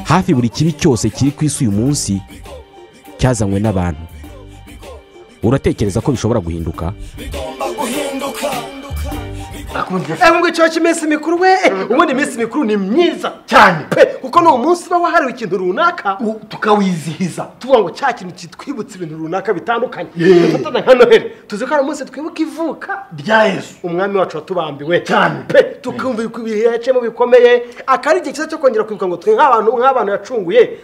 Hafi buri kibi cyose kiri ku isi uyu munsi cyazanywe n'abantu. Uratekereza ko bishobora guhinduka? Ngo icyo cy'iminsi mikuru we, ubundi iminsi mikuru ni myiza cyane pe, kuko ni umunsi uba wahariwe ikintu runaka tukawizihiza, tuvuga ngo cya kintu kitwibutsa ibintu runaka bitandukanye. Dufatana nka Noheli, tuzi ko ari umunsi twibuka ivuka rya Yesu umwami wacu watubambiwe cyane pe, tukumva ibihe yaciyemo bikomeye, akari igihe cyiza cyo kongera kwibuka ngo twe nk'abantu yacunguye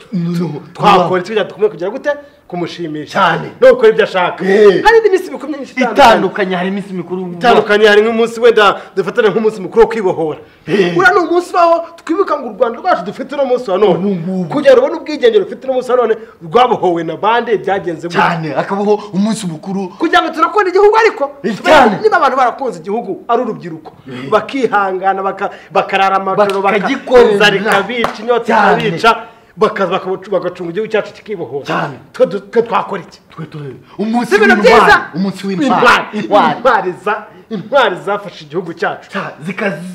twakora icyo dukomeye kugira gute kumushimisha cyane no gukora ibyo ashaka. Hari indi minsi mikuru myinshi itandukanye, hari iminsi mikuru itandukanye, hari nk'umunsi wenda dufatana nk'umunsi mukuru wo kwibohora. Uriya ni umunsi waho twibuka ngo u Rwanda rwacu dufite uno munsi wa none, kugira ngo ubone ubwigenge rufite uno munsi wa none rwabohowe na bande byagenze cyane, hakabaho umunsi mukuru kugira ngo turakunda igihugu. Ariko niba abantu barakunze igihugu ari urubyiruko bakihangana bakarara amajoro bakagikorera, ikabica inyota ikabica, bagacunga igihugu cyacu kikibohora. Twe twakora iki? Umunsi w'intwari, umunsi w'intwari, intwari zafashe igihugu cyacu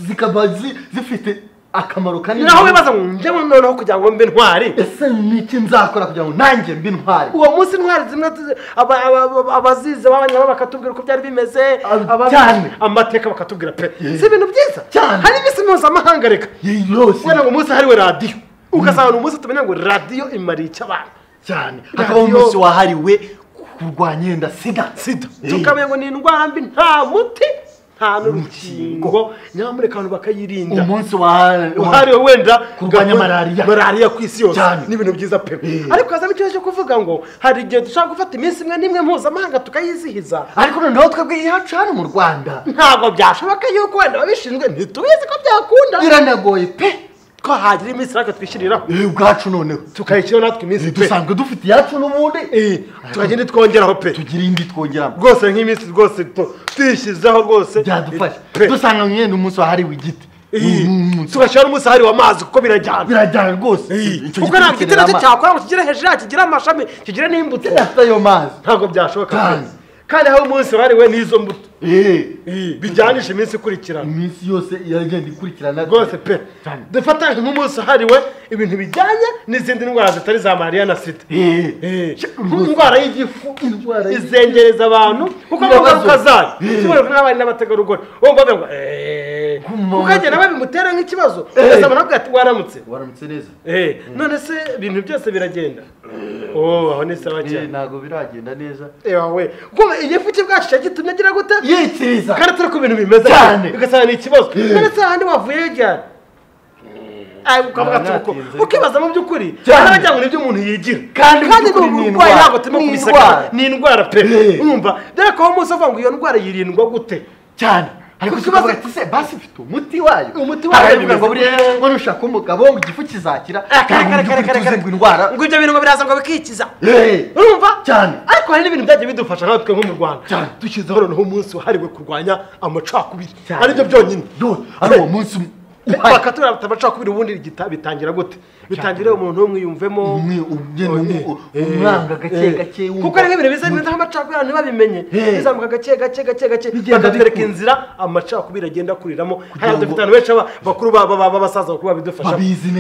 zikaba zifite akamaro kanini. Naho wibaza ngo njyewe noneho kugira ngo mbe intwari, ese niki nzakora kugira ngo nanjye mbe intwari? Uwo munsi intwari zimwe abazize b'abanyarwanda bakatubwira uko byari bimeze, amateka bakatubwira pe, si ibintu byiza. Hari iminsi mpuzamahanga reka wenda ngo umunsi hariwe radiyo, ugasanga umunsi tumenya ngo radiyo imariye icyo abantu cyane, hakabaho umunsi wahariwe kurwanya yenda sida, tukamenya ngo ni indwara mbi, nta muti nta n'urukingo, nyamuneka abantu bakayirinda. Umunsi wahariwe wenda kurwanya malariya ku isi yose, ni ibintu byiza pe. Ariko hazamo ikibazo cyo kuvuga ngo hari igihe dushobora gufata iminsi imwe n'imwe mpuzamahanga tukayizihiza, ariko noneho twebwe iyacu hano mu Rwanda ntabwo byashoboka yuko wenda ababishinzwe ntitubizi ko byakunda, biranagoye pe. Ko hagira iminsi natwe twishyiriraho ubwacu, noneho tukayishyiraho natwe iminsi pe, dusanzwe dufite iyacu n'ubundi tukagenda twongeraho pe, tugira indi twongeramo rwose, nk'iminsi rwose tuyishyizeho rwose byadufasha. Dusanga mwene umunsi wahariwe igiti, tugashyiraho n'umunsi wahariwe amazi, kuko birajyana, birajyana rwose, kuko ntabwo igiti nacyo cyakora ngo kigere hejuru yacyo, kigire amashami, kigire n'imbuto, ayo mazi ntabwo byashoboka. Kandi aho umunsi wahariwe n'izo mbuto bijyanisha iminsi ikurikirana, iminsi yose iragenda ikurikirana rwose pe. Dufata nk'umunsi wahariwe ibintu bijyanye n'izindi ndwara zitari za malariya na sida, indwara y'igifu izengereza abantu, kuko mu ngaruka zayo tubona n'abari n'abategarugori bumva bavuga ngo ukagenda babimutera nk'ikibazo, ugasanga nabwo ati waramutse, waramutse neza, none se ibintu byose biragenda. Oh, aho ni sawa cyane, ntabwo biragenda neza. Ewe kuko igifu cye bwacu cyagitumye agira gute yikiriza, kandi turi ku bintu bimeze cyane, ugasanga ni ikibazo. None se ahandi wavuye ryari? Ukibaza mu by'ukuri n'abagira ngo nibyo umuntu yigira, kandi ni uburwayi ntabwo turimo kubiseka, ni indwara pe. Urumva dore ko umunsi uvuga ngo iyo ndwara yirindwa gute cyane, ariko ukibaza ati se basi mfite umuti wayo, umuti wayo ngo buriya ngo nushaka umugabo ngo igifu kizakira, ngo indwara ngo ibyo bintu ngo biraza ngo bikikiza, urumva cyane. Ariko hari n'ibintu byagiye bidufasha natwe nko mu Rwanda, dushyizeho noneho umunsi wahariwe kurwanya amacakubiri, aribyo byonyine ari uwo munsi bakatubwira bati amacakubiri ubundi bitangira gute? Bitangira umuntu umwe yumvemo umwanga gake gake, kuko ari nk'ibintu biza bimeze nk'amacakubiri abantu ntibabimenye, bizamuka gake gake gake gake, bakatwereka inzira amacakubiri agenda akuriramo. Hariya dufite abantu benshi bakuru b'abasaza bakuru babidufasha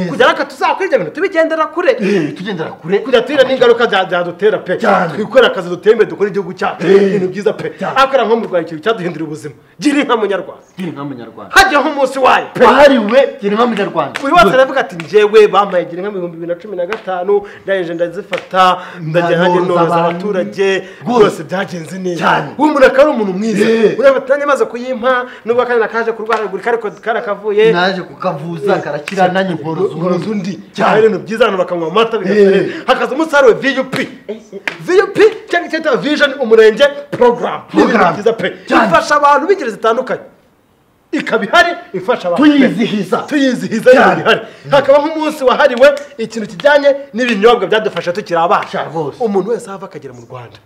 kugira ngo tuzakora ibyo bintu tubigendera kure, tugendera kure, kugira twirinde n'ingaruka byadutera pe, twikore akazi duteye imbere, dukore igihugu cyacu, ibintu byiza pe. Ariko nko mu Rwanda ikintu cyaduhindura ubuzima, gira inka munyarwanda, gira inka munyarwanda, hajyaho umunsi wayo wahariwe gira inka munyarwanda. Buri wese aravuga ati njyewe bampaye gira inka mu 2015, ndaje ndazifata, ndajya nanjye noroza abaturage, rwose byagenze neza. Uwo muntu akaba ari umuntu mwiza, uriya maze kuyimpa nubwo akana kaje kurwaragurika ariko karakavuye, naje kukavuza karakira, nanjye nkoroza undi cyane. Ibintu byiza abantu bakanywa amata bigasa neza. Hakaza umunsi wahariwe VUP, VUP cyangwa icyitwa Vision Umurenge Program, byiza pe, ifasha abantu b'ingeri zitandukanye, ikaba ihari ifasha abantu, tuyizihiza ihari. Hakaba nk'umunsi wahariwe ikintu kijyanye n'ibinyobwa byadufasha tukiri abana. Umuntu wese ava akagera mu Rwanda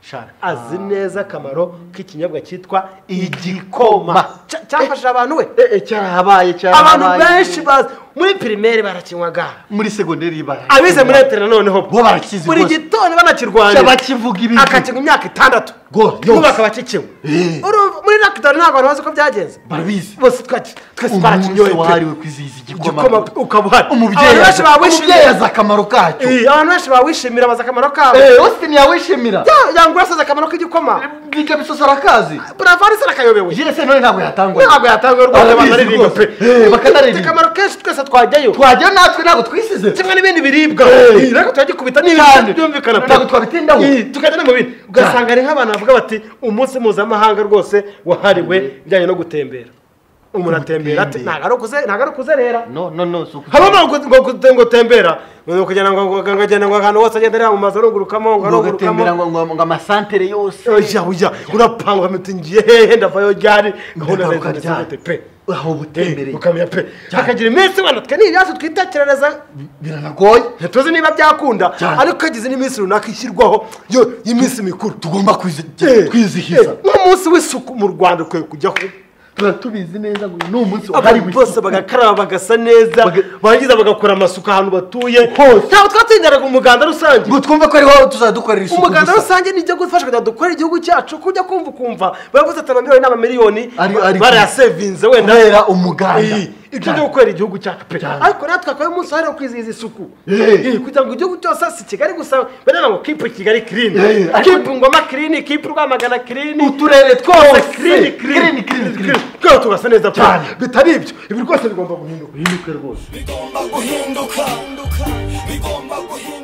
azi neza akamaro k'ikinyobwa cyitwa igikoma, cyafasha abantu we cyarahabaye, abantu benshi bazi. Muri primaire barakinywaga, muri segonderi bara, abize muri interne noneho bo barakizi buri gitondo banakirwanya, bakivuga ibintu akakinywa imyaka 6 nubaka bakikinywa. Muri lockdown ntabwo abantu bazi ko byagenze, barabizi bose twese barakinyoye. Wahariwe kwizihiza igikoma ukaba uhari. Umubyeyi azi akamaro kacyo, abantu benshi bawishimira bazi akamaro kabo. Austin yawishimira, yangura asaza akamaro k'igikoma, Bwiga bisoso arakazi, Bravari arakayobewe, Jire se none ntabwo yatangwa, ntabwo yatangwa rwose, banaririmba pe, bakanaririmba akamaro kenshi. Twese twajyayo, twajyayo natwe ntabwo twisize kimwe n'ibindi biribwa, ariko turagikubita n'ibindi byumvikana pe, ntabwo twabitindaho, tukajya no mu bindi. Ugasanga ari nk'abantu bavuga bati umunsi mpuzamahanga rwose wahariwe ibijyanye no gutembera. Umuntu atembera ate? Ntabwo ari ukuzerera. No no no, habamo ngo gutembera kugira ngo ngagenda ngo ahantu hose agenda areba mu mazu arungurukamo, ngo arungurukamo ngo amasantere yose. Oya oya, urapanga uti ngiye hehe, ndavayo ryari, gahunda zose pe, aho butembereye ukamenya pe. Hakagira iminsi wenda twe n'ibyacu twitekerereza biranagoye, ntituzi niba byakunda, ariko hagize n'iminsi runaka ishyirwaho yo y'iminsi mikuru tugomba kwizihiza. Nk'umunsi w'isuku mu Rwanda ukwiye kujyaho, turatubizi neza ngo ni umunsi wahariwe bose bagakaraba bagasa neza, barangiza bagakora amasuku ahantu batuye. Ntabwo twatindaraga umuganda rusange ngo twumve ko ariho tuzadukorera isuku. Umuganda rusange ni ibyo gufasha kugira dukore igihugu cyacu, kujya kumva ukumva baravuze ati amamiliyoni n'amamiliyoni barayasevinze wenda kubera umuganda, ibyo byo gukorera igihugu cyacu pe. Ariko natwe akaba umunsi wahariwe kwizihiza isuku, kugira ngo igihugu cyose si Kigali gusa, bareba ngo keep Kigali clean, keep Ngoma clean, keep Rwamagana clean, uturere twose clean clean clean, twese tugasa neza pe. Bitari ibyo, ibi rwose bigomba guhinduka, bihinduke rwose, bigomba guhinduka, bigomba guhinduka.